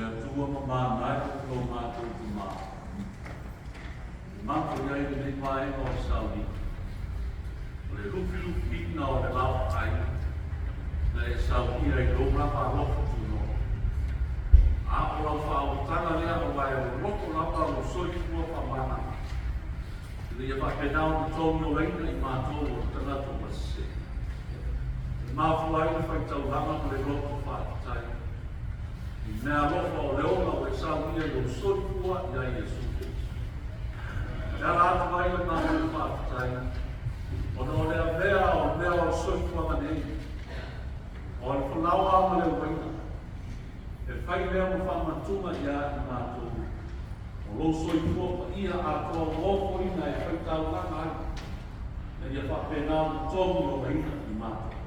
Le Atua mamana e lo matou tama. E matou i ai lenei vaega o le sauniga, o le lufilufiina o le laoai na e saunia i lou lava alofa tunoa. A o lau faaolataga lea aua e loloto lava lou soifua faamagalo, ina ia faapena ona togiolaina i matou o tagata ua sese. E mafua ai le faitaulaga ma le loto faafetai i mea alofa o le ola ua e saunia i lou soifua ia Iesu Keriso. E ala atu ai le matou faafetai, ona o le avea o mea o le soifuaga nei, o le falaoa ma le uaina, e fai lea ma faamatuga ia i matou, o lou soifua paia atoa ua ofoina e faitaulaga ai, ina ia faapena ona togi olaina i matou.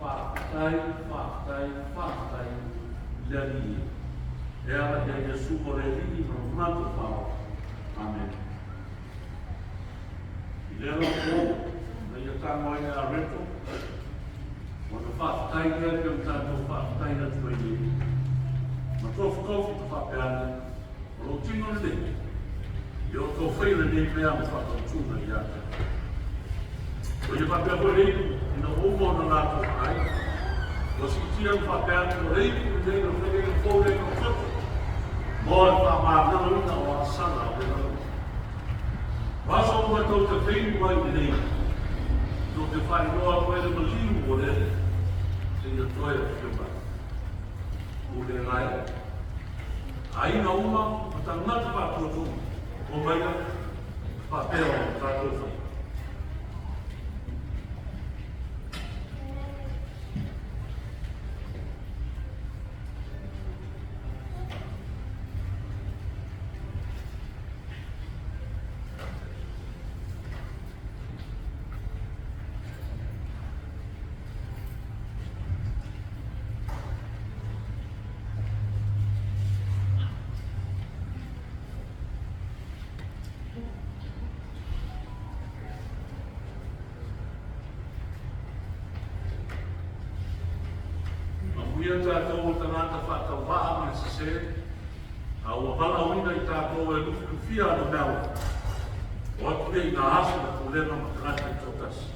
Faafetai, faafetai, faafetai i le Alii e. E ala ia Iesu o le Alii ma lo matou Faaola. Amene. I lea lafo na ia tago ai le areto, ona faafetai lea pe o tatou faafetai atu ai nei. Ma tofutofu ma faapea ane, o lou tino lenei, ia outou faia lenei mea ma faatautuga ia te au. O ia faapea foi le ipu, ina ua uma ona latou ai, ua siitia ma faapea atu, o le ipu lenei o le faiga fou lea i lou toto, mo le faamagaloina o asaga o le lalolagi. O aso uma tou te feinu ai lenei, tou te faailoa atu ai le maliu o le Alii, seia toe afio mai. Pule lae, aiga uma ma tagata faatuatua, omaia faapea ona tatou faia. Manuia tatou o tagata faatauvaa ma le sese, a ua valaauina i tatou e lufilufia ana mea alofa. O atu nei i nā aso le pulega ma tagata i toatasi.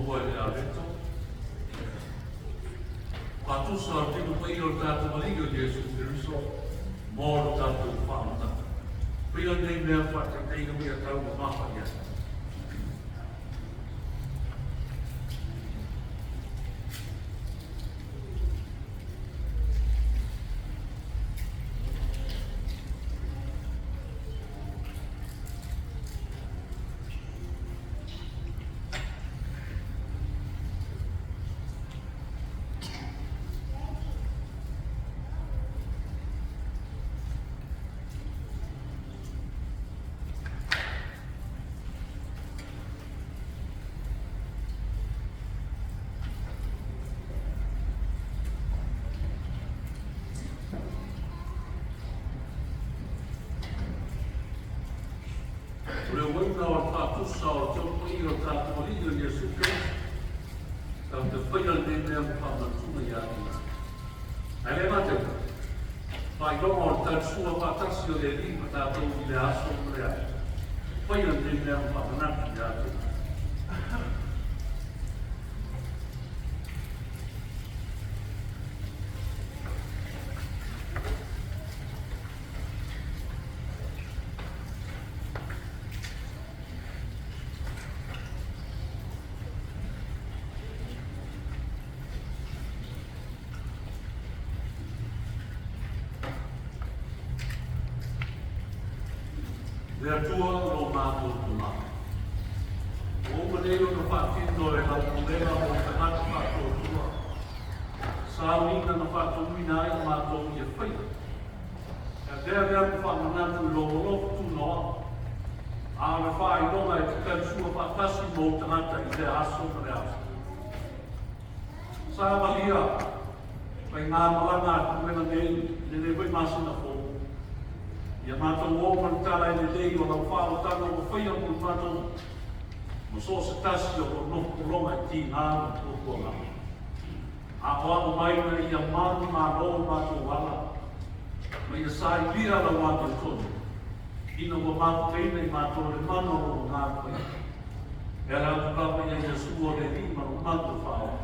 maua i le Aveto. Faatusa o le tino paia o le tatou Alii o Iesu Keriso mo le tatou faamataka. Paia nei mea faataitaiga ma ia tau mamafa i ai. O le uiga o le faatusa o le tino paia o le tatou Alii o Iesu Keriso, tatou te faia lenei mea ma faamanatuga ia te ia. Ae le gata i lea, faailoga o le talisua faatasi o le Alii ma tatou i le aso ma le aso. Faia lenei mea ma faamanatu ia te ia. Le Atua o lo matou Tama, ua uma nei ona faatino e lau pulega mo tagata faatuatua, sauniga na faatonuina ai matou ia faia. E avea lea ma faamanatu i lou alofa tunoa, a o le faailoga e te talisua faatasi ma ou tagata i lea aso ma le aso. Sa valia faiga malaga a pulega nei i lenei foi masina fou. Ia matou o ma le tala e lelei o lau faaotaga ua faia mo le matou ma so o se tasi o lo o nofo pologa i tiga ma puapuaga. Aoao mai ina ia malu malo matou ala, ma ia sailia lau amiotonu, ina ua mafutaina i matou le mana o lou Agaga Paia. E ala atu lava ia Iesu o le Alii ma lo matou Faaola.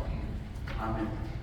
Amene.